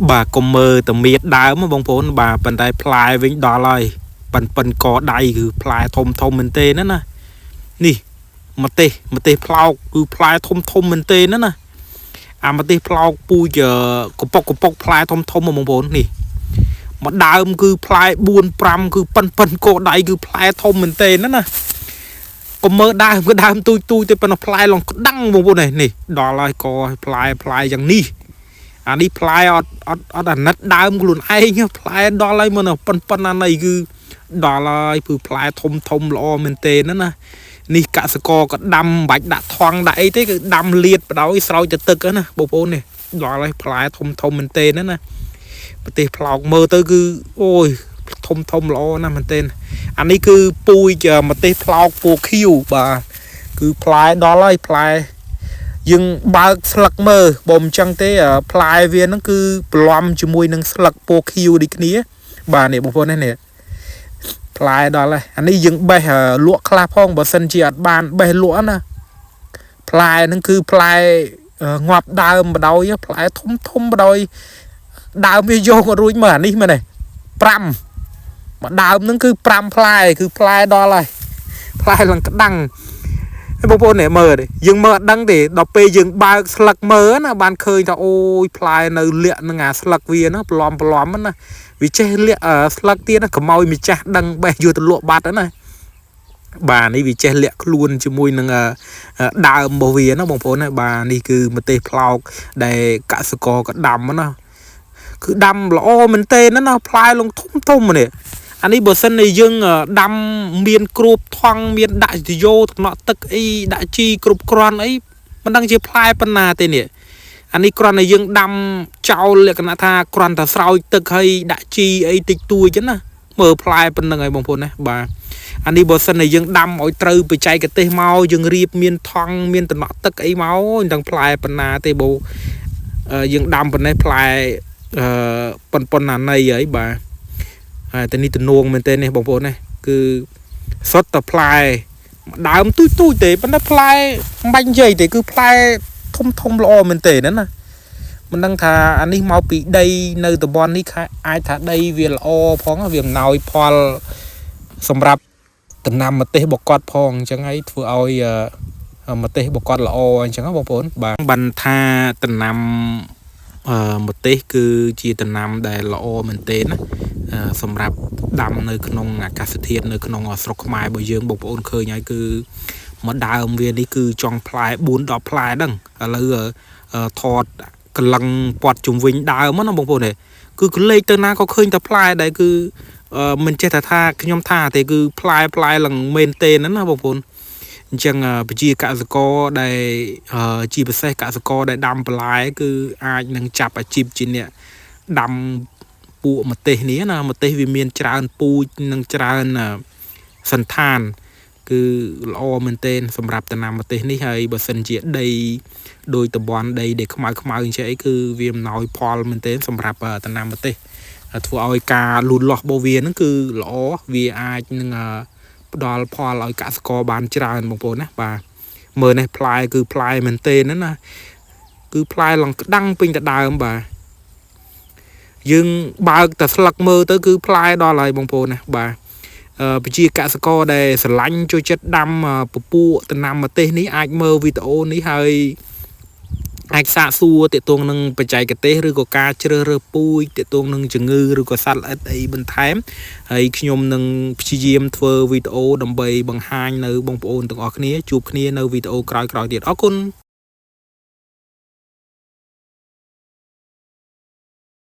បាទកុំមើលតែមៀតដើមបងប្អូនបាទប៉ុន្តែផ្លែវិញដល់ហើយប៉ិនប៉ិនកដៃគឺផ្លែធំធំមែនទេណាណានេះម្ទេសម្ទេសផ្លោកគឺផ្លែធំធំមែនទេណាណាអាម្ទេសផ្លោកពូជកប៉ុកកប៉ុកផ្លែធំធំបងប្អូននេះមួយដើមគឺផ្លែ4 5គឺប៉ិនប៉ិនកដៃគឺផ្លែធំមែនទេណាណាកុំមើលដើមគឺដើមទូចទូចទេប៉ុន្តែផ្លែឡងក្តាំងបងប្អូននេះដល់ហើយកផ្លែផ្លែយ៉ាងនេះ អានេះផ្លែអត់អត់អត់អាណិតដើមខ្លួនឯងផ្លែដល់ហើយមើលប៉ុនប៉ុនអានេះគឺដល់ហើយគឺផ្លែធំធំល្អមែនទេណាណានេះកសិករក៏ដាំមិនបាច់ដាក់ថងដាក់អីទេគឺដាំលៀតបដោយស្រោចទៅទឹកណាបងប្អូននេះដល់ហើយផ្លែធំធំមែនទេណាណាប្រទេសផ្លោកមើលទៅគឺអូយធំធំល្អណាស់មែនទេអានេះគឺពូជម្ទេសផ្លោកពូខៀវបាទគឺផ្លែដល់ហើយផ្លែ យើងបើកស្លឹកមើលបើមិនចឹងទេផ្លែវាហ្នឹងគឺបន្លំជាមួយនឹងស្លឹកពណ៌ខៀវដូចគ្នាបាទនេះបងប្អូននេះនេះផ្លែដល់ហើយអានេះយើងបេះលក់ខ្លះផងបើសិនជាអត់បានបេះលក់ណាផ្លែហ្នឹងគឺផ្លែងាប់ដើមបដោយផ្លែធំធំបដោយដើមវាយកអត់រួចមើលអានេះមែនទេ5មួយដើមហ្នឹងគឺ5ផ្លែគឺផ្លែដល់ហើយផ្លែឡើងក្តាំង ហើយបងប្អូននេះមើលទេយើងមើលអត់ដឹងទេដល់ពេលយើងបើកស្លឹកមើលណាបានឃើញថាអូយផ្លែនៅលាក់នឹងអាស្លឹកវាណាប្លំប្លំណាវាចេះលាក់ស្លឹកទៀតណាកុំឲ្យម្ចាស់ដឹងបេះយកទៅលក់បាត់ណាបាទនេះវាចេះលាក់ខ្លួនជាមួយនឹងដើមរបស់វាណាបងប្អូនណាបាទនេះគឺម្ទេសផ្លោកដែលកសិករក៏ដាំណាគឺដាំល្អមែនទេណាផ្លែលងធំធំនេះអានេះបើសិនជាយើងដាំមានគ្របថង់មានដាក់ទយោតំណក់ទឹកអីដាក់ជីគ្រប់គ្រាន់អីមិនដឹងជាផ្លែប៉ុណ្ណាទេនេះអានេះគ្រាន់តែយើងដាំចោលលក្ខណៈថាគ្រាន់តែស្រោចទឹកហើយដាក់ជីអីតិចតួចចឹងណាមើលផ្លែប៉ុណ្្នឹងហើយបងប្អូនណាបាទអានេះបើសិនជាយើងដាំឲ្យត្រូវបច្ចេកទេសមកយើងរៀបមានថង់មានតំណក់ទឹកអីមកមិនដឹងផ្លែប៉ុណ្ណាទេបើយើងដាំប៉ុណ្ណេះផ្លែអឺប៉ុនប៉ុនណាណីហើយបាទហើយតែនេះទំនួងមែនទេនេះបងប្អូនណាគឺសុទ្ធតែផ្លែដើមទូចទូចទេប៉ុន្តែផ្លែមិនបាញ់និយាយទេគឺផ្លែធំធំល្អមែនទេណាណាមិនដឹងថាអានេះមកពីដីនៅតំបន់នេះអាចថាដីវាល្អផងវាអំណោយផលសម្រាប់ដំណាំម្ទេសបកត់ផងអញ្ចឹងហើយធ្វើឲ្យម្ទេសបកត់ល្អអញ្ចឹងបងប្អូនបាទបានថាដំណាំម្ទេសគឺជាដំណាំដែលល្អមែនទេណាសម្រាប់ដាំនៅក្នុងអាកាសធាតុនៅក្នុងស្រុកខ្មែររបស់យើងបងប្អូនឃើញហើយគឺមួយដើមវានេះគឺចង់ផ្លែ4 10ផ្លែដឹងឥឡូវថតកលឹងពាត់ជុំវិញដើមណាបងប្អូននេះគឺកលេចទៅណាក៏ឃើញតែផ្លែដែរគឺមិនចេះតែថាខ្ញុំថាទេគឺផ្លែផ្លែឡើងមែនទេណាបងប្អូនអញ្ចឹងប្រជាកសិករដែលជាពិសេសកសិករដែលដាំបន្លែគឺអាចនឹងចាប់អាជីពជាអ្នកដាំពួកម្ទេសនេះណាម្ទេសវាមានច្រើនពូជនិងច្រើនសន្តានគឺល្អមែនទែនសម្រាប់ដំណាំម្ទេសនេះហើយបើសិនជាដីដោយតំបន់ដីដែលខ្មៅខ្មៅអញ្ចឹងអីគឺវាអំណោយផលមែនទែនសម្រាប់ដំណាំម្ទេសធ្វើឲ្យការលូតលាស់របស់វាហ្នឹងគឺល្អវាអាចនឹងផ្ដល់ផលឲ្យកសិករបានច្រើនបងប្អូនណាបាទមើលនេះផ្លែគឺផ្លែមែនទែនណាណាគឺផ្លែឡើងក្តាំងពេញតែដើមបាទយើងបើកតែស្លឹកមើលទៅគឺផ្លែដល់ហើយបងប្អូនណាបាទប្រជាកសិករដែលស្រឡាញ់ចូលចិត្តដាំពពួកដំណាំម្ទេសនេះអាចមើលវីដេអូនេះហើយអាចសាកសួរទាក់ទងនឹងបច្ចេកទេសឬក៏ការជ្រើសរើសពូជទាក់ទងនឹងជំងឺឬក៏សត្វល្អិតអីបន្ថែមហើយខ្ញុំនឹងព្យាយាមធ្វើវីដេអូដើម្បីបង្ហាញនៅបងប្អូនទាំងអស់គ្នាជួបគ្នានៅវីដេអូក្រោយៗទៀតអរគុណ។